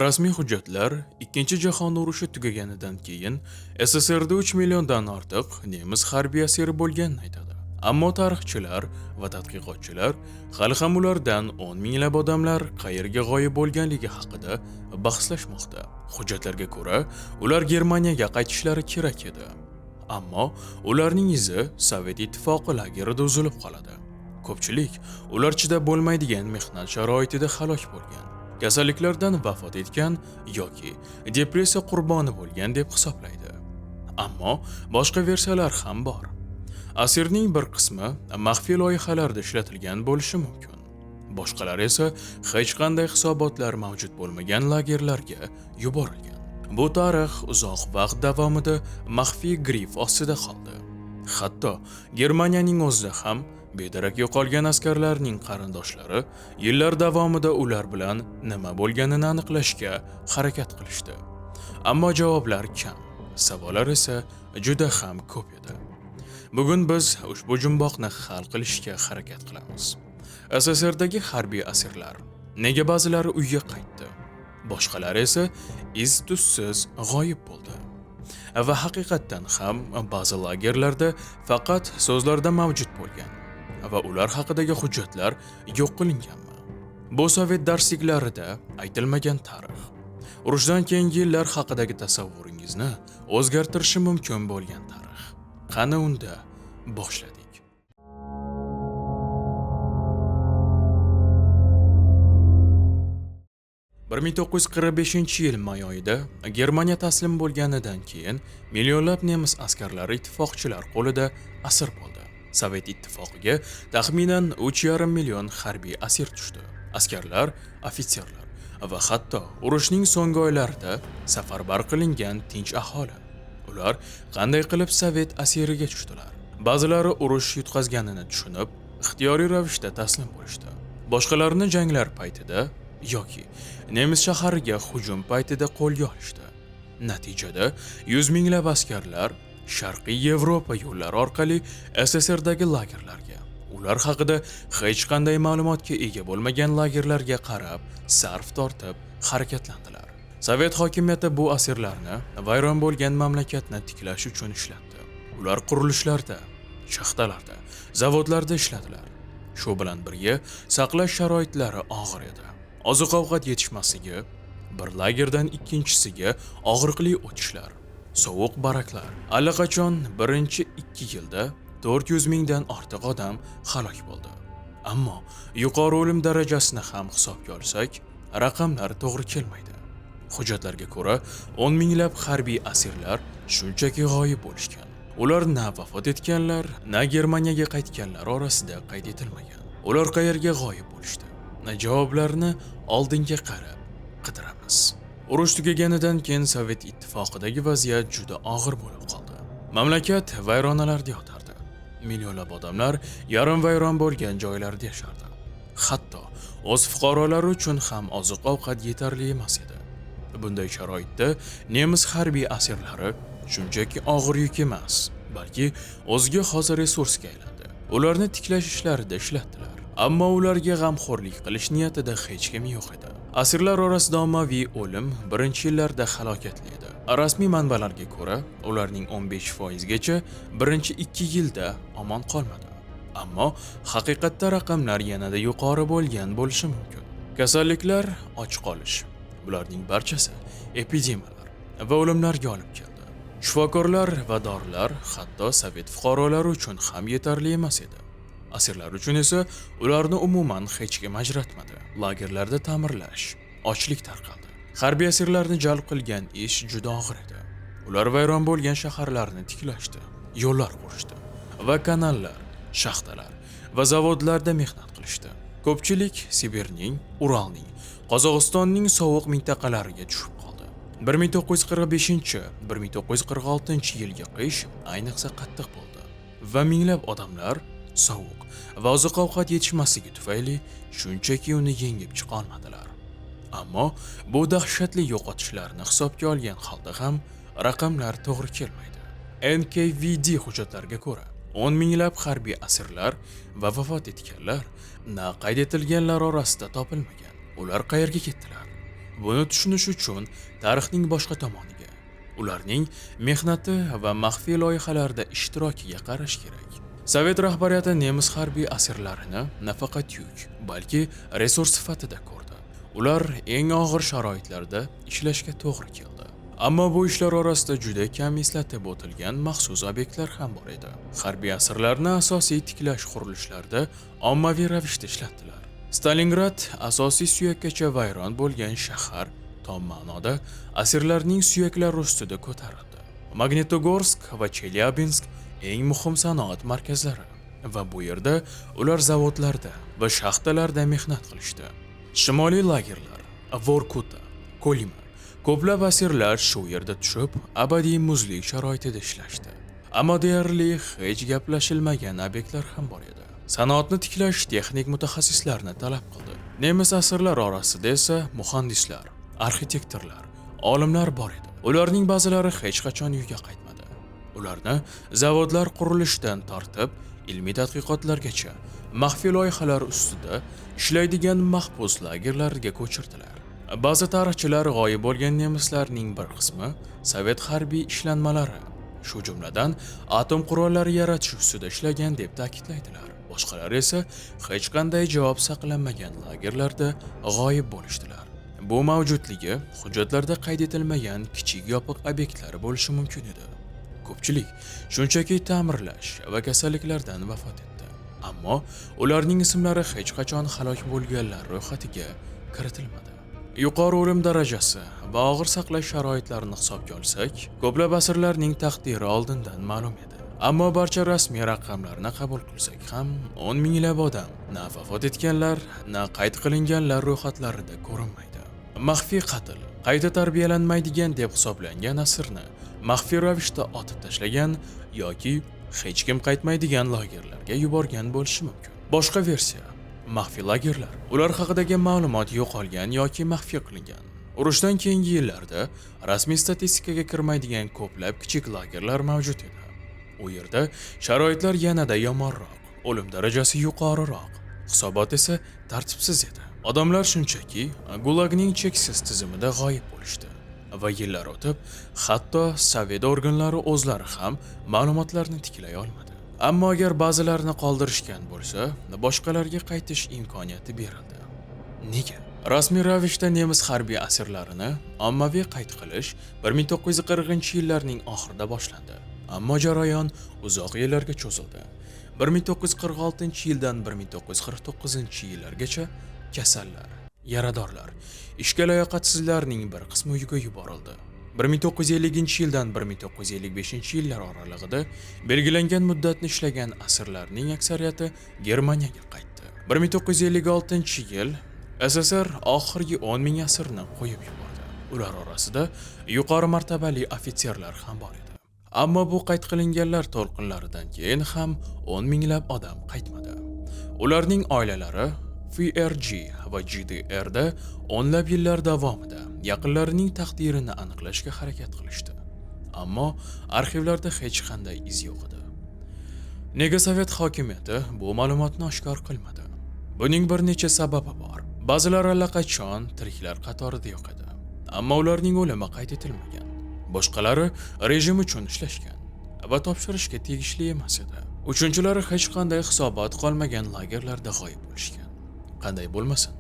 Rasmiy hujjatlar Ikkinchi jahon urushi tugaganidan keyin SSRda 3 milliondan ortiq nemis harbiy asiri bo'lganini aytadi. Ammo tarixchilar va tadqiqotchilar hali ham ulardan 10 minglab odamlar qayerga g'oyib bo'lganligi haqida bahslashmoqda. Hujjatlarga ko'ra, ular Germaniyaga qaytishlari kerak edi. Ammo ularning izi Sovet Ittifoqi lagerida uzilib qoladi. Ko'pchilik ular chidab bo'lmaydigan mehnat sharoitida halok bo'lgan, kasalliklardan vafot etgan yoki depressiya qurboni bo'lgan deb hisoblaydi. Ammo boshqa versiyalar ham bor. Asirning bir qismi maxfiy loyihalarda ishlatilgan bo'lishi mumkin. Boshqalari esa hech qanday hisobotlar mavjud bo'lmagan lagerlarga yuborilgan. Bu tarix uzoq vaqt davomida maxfiy grif ostida qoldi. Hatto Germaniyaning o'zida ham bedarak yo'qolgan askarlarning qarindoshlari yillar davomida ular bilan nima bo'lganini aniqlashga harakat qilishdi. Ammo javoblar kam, savollar esa juda ham ko'p edi. Bugun biz ushbu jumboqni hal qilishga harakat qilamiz. SSRdagi harbiy asirlar nega ba'zilari uyga qaytdi, boshqalari esa iz-tuzsiz g'oyib bo'ldi? Va haqiqatdan ham ba'zi lagerlarda faqat so'zlarda mavjud bo'lgan va ular haqidagi hujjatlar yo'q qilinganmi? Bu sovet darsliklarida aytilmagan tarix. Urushdan keyingi yillar haqidagi tasavvuringizni o'zgartirishi mumkin bo'lgan tarix. Qani unda boshladik. 1945-yil may oyida Germaniya taslim bo'lganidan keyin millionlab nemis askarlari ittifoqchilar qo'lida asir bo'ldi. Sovet Ittifoqiga taxminan 3,5 million harbiy asir tushdi. Askarlar, ofitserlar va hatto urushning so'nggi oylarida safarbar qilingan tinch aholi. Ular qanday qilib sovet asiriga tushdilar? Ba'zilari urush yutqazganini tushunib, ixtiyoriy ravishda taslim bo'lishdi. Boshqalarini janglar paytida yoki nemis shahariga hujum paytida qo'lga olishdi. Natijada yuz minglab askarlar Sharqiy Yevropa yo'llari orqali SSRdagi lagerlarga, ular haqida hech qanday ma'lumotga ega bo'lmagan lagerlarga qarab sarf tortib harakatlandilar. Sovet hokimiyati bu asirlarni vayron bo'lgan mamlakatni tiklash uchun ishlatdi. Ular qurilishlarda, shaxtalarda, zavodlarda ishladilar. Shu bilan birga saqlash sharoitlari og'ir edi. Oziq-ovqat yetishmasligi, bir lagerdan ikkinchisiga og'riqli o'tishlar, sovuq baraklar. Allaqachon birinchi 2 yilda 400 mingdan ortiq odam halok bo'ldi. Ammo yuqori o'lim darajasini ham hisobga olsak, raqamlar to'g'ri kelmaydi. Hujjatlarga ko'ra, 10 minglab harbiy asirlar shunchaki g'oyib bo'lishgan. Ular na vafot etganlar, na Germaniyaga qaytganlar orasida qayd etilmagan. Ular qayerga g'oyib bo'lishdi? Javoblarni oldinga qarab qidiramiz. Urush tugaganidan keyin Sovet Ittifoqidagi vaziyat juda og'ir bo'lib qoldi. Mamlakat vayronalarda yotardi. Millionlab odamlar yarim vayron bo'lgan joylarda yashardi. Hatto o'z fuqarolari uchun ham oziq-ovqat yetarli emas edi. Bunday sharoitda nemis harbiy asirlari shunchaki og'ir yuk emas, balki o'ziga xos resursga aylandi. Ularni tiklash ishlarida ishlatdilar. Ammo ularga g'amxo'rlik qilish niyatida hech kim yo'q edi. Asirlar orasida ommaviy o'lim birinchi yillarda halokatli edi. Rasmiy manbalarga ko'ra, ularning 15% gacha birinchi 2 yilda omon qolmadi. Ammo haqiqatda raqamlar yanada yuqori bo'lgan bo'lishi mumkin. Kasalliklar, och qolish, bularning barchasi epidemiyalar va o'limlarga olib keldi. Shifokorlar va dorilar hatto sovet fuqarolari uchun ham yetarli emas edi. Asirlar uchun esa ularni umuman hech kim ajratmadi. Lagerlarda ta'mirlash, ochlik tarqaldi. Harbiy asirlarni jalb qilgan ish juda og'ir edi. Ular vayron bo'lgan shaharlarni tiklashdi, yo'llar qurishdi va kanallar, shaxtalar va zavodlarda mehnat qilishdi. Ko'pchilik Sibirning, Uralning, Qozog'istonning sovuq mintaqalariga tushib qoldi. 1945-1946 yilgi qish ayniqsa qattiq bo'ldi va minglab odamlar sovuq va oziq-ovqat yetishmasligi tufayli shunchaki uni yengib chiqa olmadilar. Ammo bu dahshatli yo'qotishlarni hisobga olgan holda ham raqamlar to'g'ri kelmaydi. NKVD hujjatlariga ko'ra, 10 minglab harbiy asirlar va vafot etganlar na qayd etilganlar orasida topilmagan. Ular qayerga ketdilar? Buni tushunish uchun tarixning boshqa tomoniga, ularning mehnati va maxfiy loyihalarda ishtirokiga qarash kerak. Sovet rahbariyati nemis harbiy asirlarini nafaqat yuk, balki resurs sifatida ko'rdi. Ular eng og'ir sharoitlarda ishlashga to'g'ri keldi. Ammo bu ishlar orasida juda kam eslatib o'tilgan maxsus obyektlar ham bor edi. Harbiy asirlarni asosiy tiklash qurilishlarida ommaviy ravishda ishlatdilar. Stalingrad asosiy suyakkacha vayron bo'lgan shahar tom ma'noda asirlarning suyaklari ustida ko'tarildi. Magnitogorsk va Chelyabinsk eng muhim sanoat markazlari va bu yerda ular zavodlarda va shaxtalarda mehnat qilishdi. Shimoliy lagerlar, Vorkuta, Kolima, ko'plab asirlar shu yerda tushib, abadiy muzlik sharoitida ishlashdi. Ammo deyarli hech gaplashilmagan obyektlar ham bor edi. Sanoatni tiklash texnik mutaxassislarni talab qildi. Nemis asirlar orasida esa muhandislar, arxitektorlar, olimlar bor edi. Ularning ba'zilari hech qachon uyga qaytmadi. Ularni zavodlar qurilishidan tortib ilmiy tadqiqotlargacha maxfiy loyihalar ustida ishlaydigan mahbus lagerlariga ko'chirdilar. Ba'zi tarixchilar g'oyib bo'lgan nemislarning bir qismi sovet harbiy ishlanmalari, shu jumladan atom qurollari yaratish ustida ishlagan deb ta'kidlaydilar. Boshqalari esa hech qanday javob saqlanmagan lagerlarda g'oyib bo'lishdilar. Bu mavjudligi hujjatlarda qayd etilmagan kichik yopiq obyektlar bo'lishi mumkin edi. Ko'pchilik shunchaki ta'mirlash va kasalliklardan vafot etdi. Ammo ularning ismlari hech qachon halok bo'lganlar ro'yxatiga kiritilmadi. Yuqori o'lim darajasi va og'ir saqlash sharoitlarini hisobga olsak, ko'plab asirlarning taqdiri oldindan ma'lum edi. Ammo barcha rasmiy raqamlarni qabul qilsak ham, 10 minglab odam na vafot etganlar, na qayd qilinganlar ro'yxatlarida ko'rinmaydi. Maxfiy qatl, qayta tarbiyalanmaydigan deb hisoblangan asirni maxfiy ravishda otib tashlagan yoki hech kim qaytmaydigan lagerlarga yuborgan bo'lishi mumkin. Boshqa versiya, maxfiy lagerlar. Ular haqidagi ma'lumot yo'qolgan yoki maxfiy qilingan. Urushdan keyingi yillarda rasmiy statistikaga kirmaydigan ko'plab kichik lagerlar mavjud edi. U yerda sharoitlar yanada yomonroq, o'lim darajasi yuqoriroq, hisobot esa tartibsiz edi. Odamlar shunchaki Gulagning cheksiz tizimida g'oyib bo'lishdi va yillar o'tib, hatto sovet organlari o'zlari ham ma'lumotlarni tiklay olmadi. Ammo agar ba'zilarini qoldirishgan bo'lsa, boshqalarga qaytish imkoniyati berildi. Nega? Rasmiy ravishda nemis harbiy asirlarini ommaviy qayt qilish 1940-yillarning oxirida boshlandi. Ammo jarayon uzoq yillarga cho'zildi. 1946-yildan 1949-yillargacha kasallar, yaradorlar, ishga layoqatsizlarning bir qismi uyga yuborildi. 1950-yildan 1955-yillar oralig'ida belgilangan muddatni ishlagan asirlarning aksariyati Germaniyaga qaytdi. 1956-yil SSR oxirgi 10 ming asirni qo'yib yubordi. Ular orasida yuqori martabali ofitserlar ham bor edi. Ammo bu qayt qilinganlar to'lqinlaridan keyin ham 10 minglab odam qaytmadi. Ularning oilalari FRG va GDRda o'nlab yillar davomida yaqinlarining taqdirini aniqlashga harakat qilishdi. Ammo arxivlarda hech qanday iz yo'q edi. Nega sovet hokimiyati bu ma'lumotni oshkor qilmadi? Buning bir necha sababi bor. Ba'zilari allaqachon tiriklar qatorida yo'q edi. Ammo ularning o'limi qayd etilmagan. Boshqalari rejim uchun ishlashgan va topshirishga tegishli emas edi. Uchinchilari hech qanday hisobot qolmagan lagerlarda g'oyib bo'lishgan. Qanday bo'lmasin,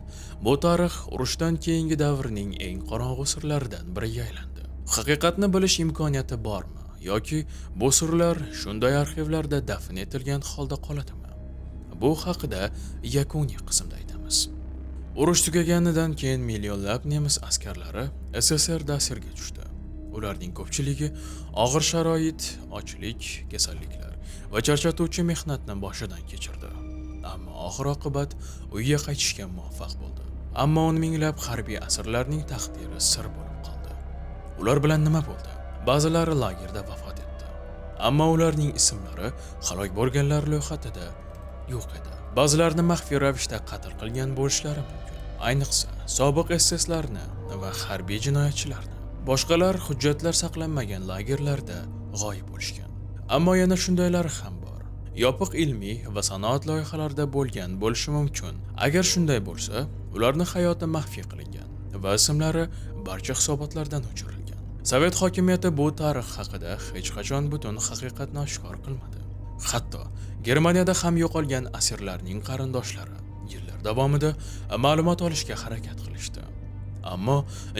bu tarix urushdan keyingi davrning eng qorong'u sirlaridan biriga aylandi. Haqiqatni bilish imkoniyati bormi yoki bu sirlar shunday arxivlarda dafn etilgan holda qoladimi? Bu haqida yakuniy qismda aytamiz. Urush tugaganidan keyin millionlab nemis askarlari SSRda asirga tushdi. Ularning ko'pchiligi og'ir sharoit, ochlik, kasalliklar va charchatuvchi mehnatni boshidan kechirdi. Ammo oxir-oqibat uyga qaytishga muvaffaq bo'ldi. Ammo 10 minglab harbiy asirlarning taqdiri sir bo'lib qoldi. Ular bilan nima bo'ldi? Ba'zilari lagerda vafot etdi. Ammo ularning ismlari halok bo'lganlar ro'yxatida yo'q edi. Ba'zilarini maxfiy ravishda qatl qilgan bo'lishlari mumkin. Ayniqsa, sobiq SSlarni va harbiy jinoyatchilarni. Boshqalar hujjatlar saqlanmagan lagerlarda g'oyib bo'lishgan. Ammo yana shundaylari ham bor. Yopiq ilmiy va sanoat loyihalarida bo'lgan bo'lishi mumkin. Agar shunday bo'lsa, ularning hayoti maxfiy qilingan. va ismlari barcha hisobotlardan o'chirilgan. Sovet hokimiyati bu tarix haqida hech qachon butun haqiqatni oshkor qilmadi. Hatto Germaniyada ham yo'qolgan asirlarning qarindoshlari yillar davomida ma'lumot olishga harakat qilishdi. Ammo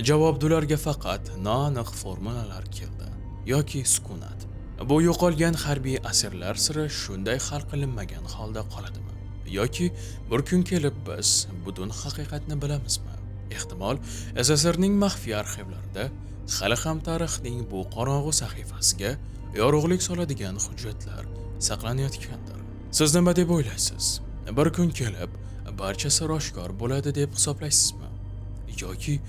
javob ularga faqat noaniq formulalar keldi yoki sukunat. Bu yo'qolgan harbiy asirlar siri shunday hal qilinmagan holda qoladimi? Yoki bir kun kelib biz butun haqiqatni bilamizmi? Ehtimol, SSRning maxfiy arxivlarida hali ham tarixning bu qorong'u sahifasiga yorug'lik soladigan hujjatlar saqlanayotgandir. Siz nima deb o'ylaysiz? Bir kun kelib barcha sir oshkor bo'ladi deb hisoblaysizmi? Yoki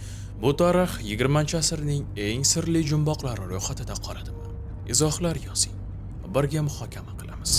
bu tarix 20-asrning eng sirli jumboqlari ro'yxatida qoladimi? Izohlar yozing. Birga muhokama qilamiz.